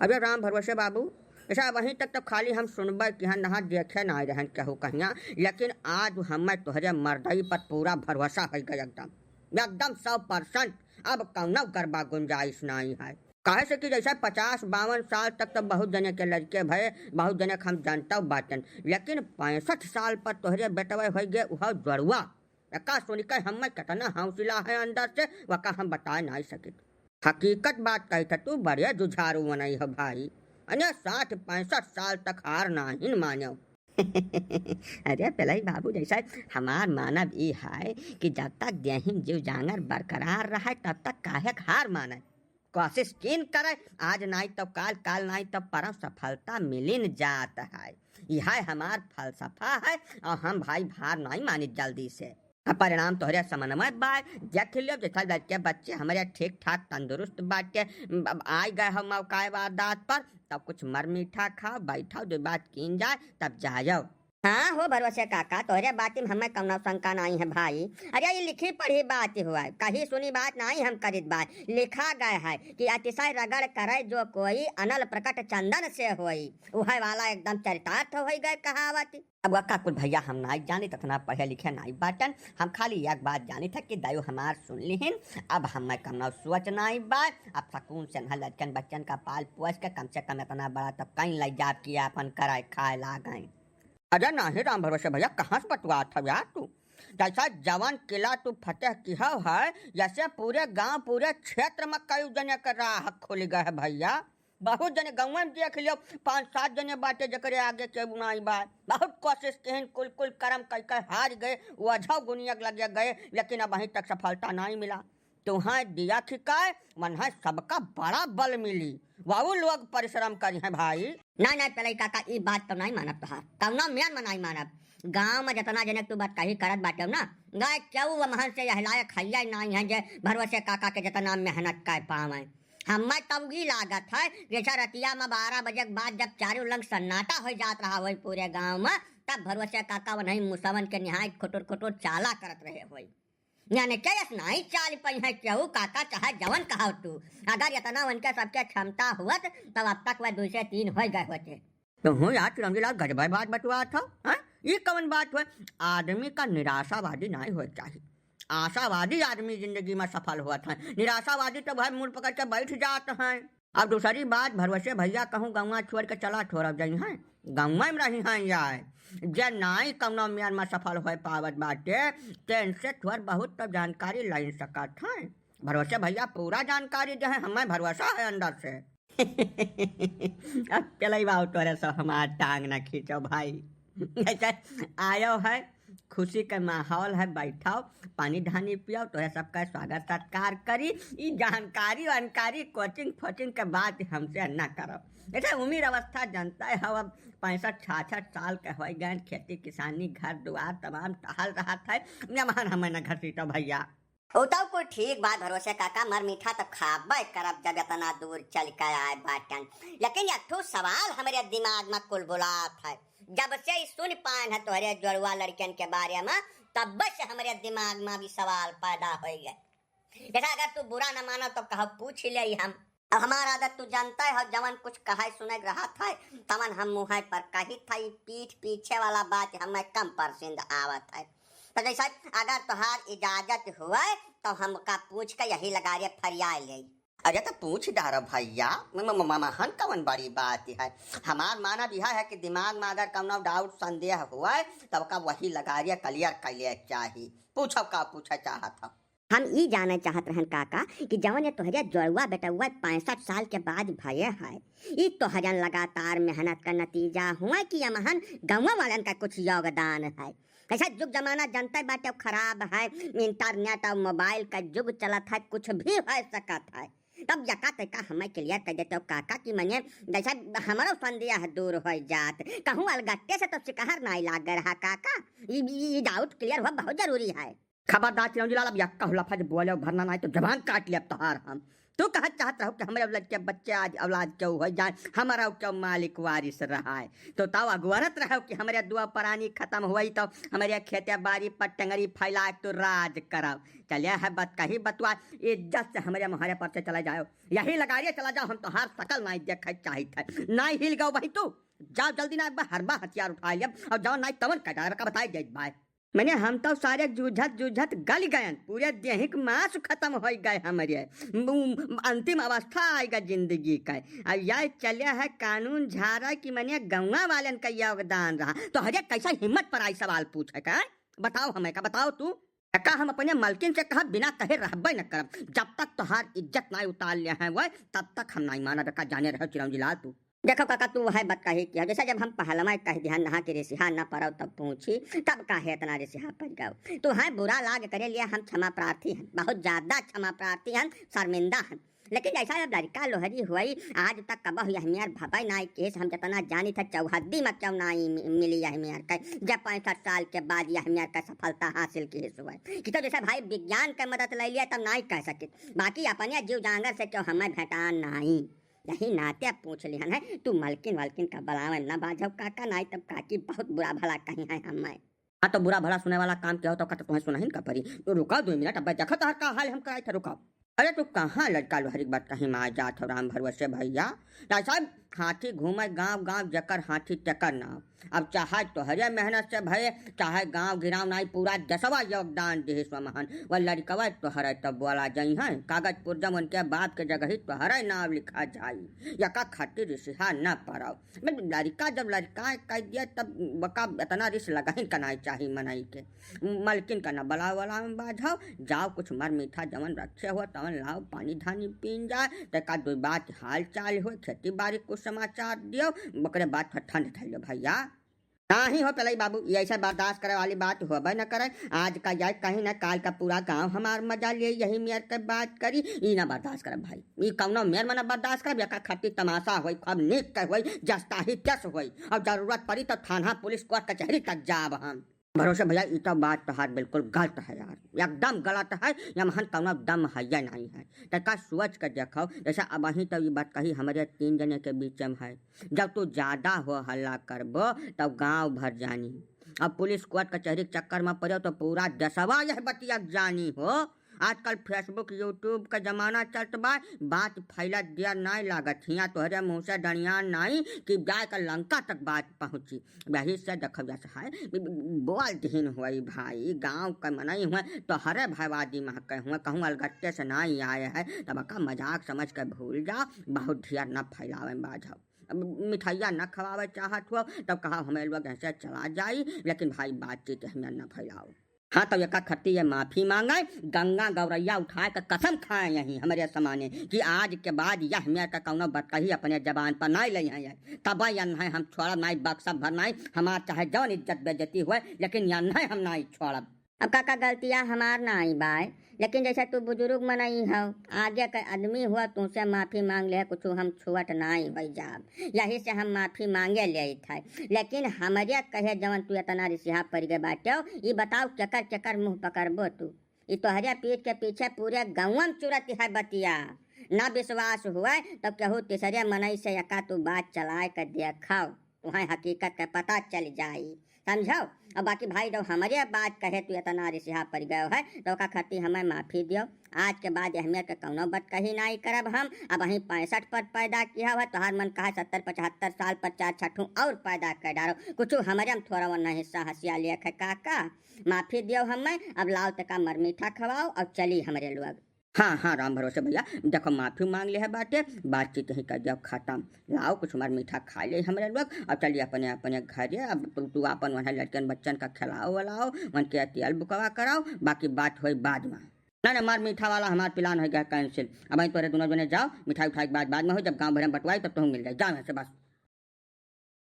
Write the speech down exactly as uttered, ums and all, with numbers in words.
अरे राम भरोसे बाबू, ऐसा वहीं तक तो खाली हम सुनबे कि हाँ, नहा देखे ना रहन केहू कहिया, लेकिन आज हमें तोहरे मर्दई पर पूरा भरोसा हो गया एकदम, एकदम सौ परसेंट। अब कौनो गरबा गुंजाइश नहीं है। काहे से कि जैसे पचास बावन साल तक तो बहुत जने के लड़के भए, बहुत जने के हम जानता बाटन, लेकिन पैंसठ साल पर तोहरे बेटवे हो गए, वह जुड़वा। एका सुन के हमें कितना हौसला है अंदर से, वका हम बताए नहीं सकित। हकीकत बात कही था तू, बड़े जुझारू मनई हो भाई। अने साठ पैंसठ साल तक हार नाहिन मानो। अरे पेलई बाबू, जैसा हमार मानब ई है कि जब तक देहिन जीव जांगर बरकरार रहे, तब तक काहे के हार माने, कोशिश कीन करे। आज नाई तो काल, काल नाई तो परम सफलता मिलिन जात है। यह हमार फलसफा है और हम भाई हार नाई मानी जल्दी से। अब परिणाम तोहरे समनवा बाय, देख लियो जैसा लड़के बच्चे हमारे ठीक ठाक तंदुरुस्त बाटे। अब आइ गए हो मौका वारदात पर, तब कुछ मर मीठा खाओ, बैठो, दो बात कीन जाए, तब जायो। हाँ हो भरोसे काका, तोहरे बात में हमें कौनो शंका नहीं है भाई। अरे ये लिखी पढ़ी बात हुआ है, कही सुनी बात नहीं हम करित बात। लिखा गया है कि अतिशय रगड़ करे जो कोई, अनल प्रकट चंदन से होई। उहे वाला एकदम चरितार्थ हो गए कहावत। अब वक्का कुल भैया हम नाई जानित, इतना पढ़े लिखे नाई बाटन। हम खाली एक बात जानित है कि दायु हमार सुन लिहिन। अब हमें कमनो सोच नाई बा। अब सकून से ना लड़कन बच्चन का पाल पोस के कम से कम इतना बड़ा तब कहीं ले जाब कि अपन कराए खाए लागें। अरे नाही राम भरोसे भैया, कहाँ से बतवात हो यार तू? जैसा जवन किला तू फतेह किहा है, जैसे पूरे गांव, पूरे क्षेत्र में कई जने के राह खुल गए है भैया। बहुत जने गाँव में देख लियो, पाँच सात जने बाटे जकरे आगे केहू नाई बा। बहुत कोशिश किहिन, कुल कुल करम कई के हार गए, वजह गुनिया के लगे गए, लेकिन अब वहीं तक सफलता नाई मिला। तुहें दिया खिकाए, मन है सबका बड़ा बल मिली, वाऊ लोग परिश्रम करी हैं भाई। ना ना पेलई काका, ई बात तो नाई मानब तोहार, कौनो मेर में नाई मानब। गाँव में जितना जने तू बात कही करत बाटे ना, गाय केहू महन से यह लायक हैया नाई है जे भरोसे काका के जितना मेहनत कर पावे। हमें तब ई लागत है, जैसा रतिया में बारह बजे के बाद जब चारों लंग सन्नाटा हो जात रहा होई पूरे गांव में, तब भरोसे काका वनही मुसवन के निहाय खुटुर खुटुर चाला करत रहे होई। यानी के यस नाई चाल पई है केहू काका, चाहे जवन कहाव तू। अगर इतना उनके सबके क्षमता हुअत, तब अब तक वह दो से तीन हो गए होते। तो हूँ यार चिरंजी लाल, गजबे बात बतुआत हो, हैं? ई कवन बात हुए? आदमी का निराशावादी नाई होए चाहिए। आशावादी आदमी जिंदगी में सफल होत है, निराशावादी तो भाई मुड़ पकड़ के बैठ जात हैं। अब दूसरी बात, भरोसे भैया कहूँ गौवा छोड़ के चला छोड़ब जइहैं, गौवा में रहिहैं यार। जे नाई कौनो मेर में सफल होए पावत बाटे, तेनसे थोड़ बहुत तो जानकारी लइ सकत हैं। भरोसे भैया पूरा जानकारी दे हैं, हमें भरोसा है अंदर से। अब पेलई बाबू तोरे सब हमार टांग ना खींचो भाई। ऐसे आयो है, खुशी के माहौल है, बैठाओ, पानी धानी पियाओ, तोहे सबका स्वागत सत्कार करी। ई जानकारी वानकारी कोचिंग फोचिंग के बात हमसे ना करो। ऐसे उम्र अवस्था जनता है, अब पैंसठ छियासठ साल के हो गए, खेती किसानी घर दुआर तमाम टहल रहा था, जमान हमें न घसीटो भैया। उ तो कुल ठीक बात भरोसे काका, मर मीठा तो खाबे करब जब इतना दूर चल के आए बाटन। लेकिन एक ठो सवाल हमरे दिमाग में कुल बुलात है, जब से ई सुन पान है तोहरे जोड़वा लड़कन के बारे में, तब से हमरे दिमाग में भी सवाल पैदा हो गए। जैसा अगर तू बुरा न मानो तो कहो पूछ ले हम। अब हमार आदत तू जानता है, जवन कुछ कहे सुने के रहत है, तवन हम मुँह पर कहित है, पीठ पीछे वाला बात हमें कम पसंद आवत है। तो जैसा अगर तोहार इजाजत हुए तो हमका पूछ के यही लगारे फरिया ले। अरे तो पूछ डारो भैया, म-, म-, म-, महन कवन बड़ी बात है। हमार मानब यह है कि दिमाग में अगर कौनो डाउट संदेह हुए तब का वही लगारे क्लियर कर ले चाही। पूछो का पूछे चाहत हो। हम ई जाने चाहत रहन काका कि जवन ये तोहरे जोड़वा बेटवा पैंसठ साल के बाद भये है, ई तोहरन लगातार मेहनत का नतीजा हुआ कि यमहन गाँव वालन का कुछ योगदान है? ऐसा जुग जमाना जनते बाटे खराब है, इंटरनेट और मोबाइल का जुग चलत है, कुछ भी हो सकत है। तब यका तैका हमें क्लियर कर देते हो काका कि मने जैसा हमारो संदेह दूर हो जात, कहूँ अलगट्टे से तो सिकहर नाई लाग रहा काका। ई, ई, ई डाउट क्लियर हुआ बहुत जरूरी है। खबरदार चिरौंजी लाल, अब यक्का हुलफज बोले भरना नाई तो जबान काट लेब तोहार हम। तू कहा चाहत रहो कि हमरे लड़के बच्चे आज औलाद केहू होइ जाए, हमरा केहू मालिक वारिस रहाए। तो ताऊ अगवरत रहो कि हमरे दुआ परानी खतम होई तो हमरे खेते बारी पर टंगरी फैला के तू राज कराओ। चले है बतकही बतुआ, इज्जत से हमरे मोहरे पर से चला जाओ, यही लगाड़िए चला जाओ, हम तोहार सकल नाई देखे चाहित है। नाई हिल गओ वही तू, जाओ जल्दी ना, एक बार हरबा हथियार उठा लिया और जाओ नाई तवन कटाए का बताए जाइत बाय। मने हम तो सारे जूझत जूझत गल गयन, पूरे देहिक मांस खतम होइ गए हमरे, उ, अंतिम अवस्था आइगा जिंदगी का। अब यह चले है कानून झारा कि मने गौवा वालन का योगदान रहा, तो हरे कैसा हिम्मत पर आई सवाल पूछे का? बताओ हमें का, बताओ तू। का हम अपने मलकिन से कहा बिना कहे रहबे न करब, जब तक तोहार इज्जत नाई उतार ले हैं वो, तब तक हम नाई मानब का, जाने रहो चिरौंजी लाल तू। देखो काका, तू वह बतकही किहो, जैसे जब हम पहलवा कह दिहन नहा के रिसिहा न परौ तब पूछी, तब काहे इतना रिसिहा पर गओ? तू है बुरा लाग करे लिए हम क्षमा प्रार्थी हन, बहुत ज्यादा क्षमा प्रार्थी हन, शर्मिंदा हन। लेकिन जैसा जब लड़का लोहरी हुई, आज तक कबहुँ यह मेर भबे नाई केस, हम जितना जानी था चौहद्दी में क्यों नाई मि-, मिली यह मेर के, जब पैंसठ साल के बाद यह मेर के सफलता हासिल केस हुए। कि तो जैसे भाई विज्ञान के मदद ले लिया तब नाई कह सकित, बाकी अपने जीव जांगर से क्यों हमें भेटान नाई। यही नाते पूछ लिहन है, तू मलकिन वलकिन का बलावे न बाझव काका, नाई तब काकी बहुत बुरा भला कही है हमें। हाँ, तो बुरा भला सुने वाला काम क्या होता, का तो तुम्हें सुनाहिन का परी। तो रुकाओ दो मिनट, अब देखो तोहर का हाल हम कराई था, रुकाओ। अरे तू कहाँ लड़का लोहरी के बात कहीं मार जात हो राम भरोसे भैया। राय साहब, हाथी घूमे गाँव गाँव, जकर हाथी तेकर नाव। अब चाहे तोहरे मेहनत से भये, चाहे गाँव गिराव नाई, पूरा देशवा योगदान दिहिस वह महान। वह लड़कवा तोहरे तब बोला जइहैं, कागज पुर्जम उनके बाप के जगही तोहरे नाव लिखा जाई। यका खातिर रिसिहा न परव। मतलब लड़का जब लड़का कह दिया तब वका इतना रिस लगहिन का नाई चाही मनई के। मलकिन का न बलाव वलाव में बाझाव, जाओ कुछ मर मीठा जवन रखे हो तवन लाओ, पानी धानी पीन जाए, तेका दुई बात हाल चाल हो, खेती बारी कुछ समाचार दियो, ओकरे बाद फिर ठंड धइलो भैया। नाही हो पलई बाबू, ये ऐसा बर्दाश्त करे वाली बात होबे न करे। आज का जाए कहीं ना, काल का पूरा गांव हमार मजा ले, यही मेर के बात करी, ई ना बर्दाश्त करब भाई, ई कौनो मेर में ना बर्दाश्त करब। यका खातिर तमाशा होई, खूब नीक के होई, जस्ता ही तस होई, और जरूरत पड़ी तो थाना पुलिस कोर्ट कचहरी तक जाब हम। भरोसे भैया, ई तो बात तोहार बिल्कुल गलत है यार, एकदम गलत है। यमहन कौनो दम है या नहीं है, तका सोच के देखो। जैसे अबहीं तो ई बतकही हमरे तीन जने के बीच में है, जब तू ज्यादा हो हल्ला करबो तब गांव भर जानी। अब पुलिस कोर्ट कचहरी के चक्कर में पड़ो तो पूरा देशवा यह बतिया जानी हो। आजकल Facebook YouTube का जमाना चलत बा, बात फैलत देर नाई लागत, हियां तोहरे मुंह से डंडिया नाई कि जाए का लंका तक बात पहुंची। यही से देखब जस है, बोल दिहिन हुई भाई, गांव का मनई हुए, तोहरे भयवादी महके हुए, कहूँ अलगट्टे से नाई आए है, तब का मजाक समझ के भूल जाओ, बहुत ढेर न फैलावे बाझाओ। अब मिठाइया न खवावे चाहत हो तब कहा हमें लोग ऐसे चला जाई, लेकिन भाई बातचीत हमें न फैलाओ। हाँ, तो एका खत्ती ये माफी मांगे, गंगा गौरैया उठाए के कसम खाए यहीं हमरे समाने कि आज के बाद यह मेर का कौनो बतकही अपने जबान पर नाई लई है। तब यन्हे हम छोड़ब नाई, बक्सब भर नाई, हमार चाहे जौन इज्जत बेइज्जती हुए, लेकिन यन्हे हम नाई छोड़ब। अब काका गलतिया हमार नाई बाय, लेकिन जैसे तू बुजुर्ग मनई हव, आगे के आदमी हुआ, तुमसे माफी मांग ले, कुछ हम छुअट नाई होई जाब, यही से हम माफी मांगे ले आई था। लेकिन हमरे कहे जवन तू इतना रिसिहा पड़ गए बाटे, ई बताओ केकर केकर मुंह पकड़बो तू? ई तोहरे पीठ के पीछे पूरे गाँव में चुरत है बतिया। ना विश्वास हुए तो केहू तीसरे मनई से एका तू बात चलाए के देखो, तुहें हकीकत के पता चल जाई, समझो। अब बाकी भाई जब हमरे बात कहे तू इतना रिसिहा पड़ गयो है तो ओका खातिर हमें माफी दियो। आज के बाद यह मेर के कौनो बतकही नाई करब हम। अब वहीं पैंसठ पर पैदा किया हुआ, तोहार मन कहा सत्तर पचहत्तर साल पर चार छठू और पैदा कर डारो। कुछ हमरे में थोड़ा वरना हिस्सा हंसिया लेख है काका। माफी दियो हमें, अब लाओ तका मर मीठा खवाओ और चली हमरे लोग। हाँ, हाँ, राम भरोसे भैया, देखो माफी मांग ले है बाटे, बातचीत ही कर दियो खत्म। लाओ कुछ मर मीठा खा ले हमरे लोग और चलिए अपने अपने घरे। अब तू, तू अपन वहाँ लड़कन बच्चन का खिलाओ वलाओ, उनके तेल बुकवा कराओ, बाकी बात होई बाद में। ना, ना, मर मीठा वाला हमार plan हो गया cancel। अब वहीं तोरे दोनों जने जाओ, मिठाई उठाई के बाद, बाद में हो, जब गाँव भरे में बंटवाई तब तुम मिल जाए, जाओ यहाँ से बस।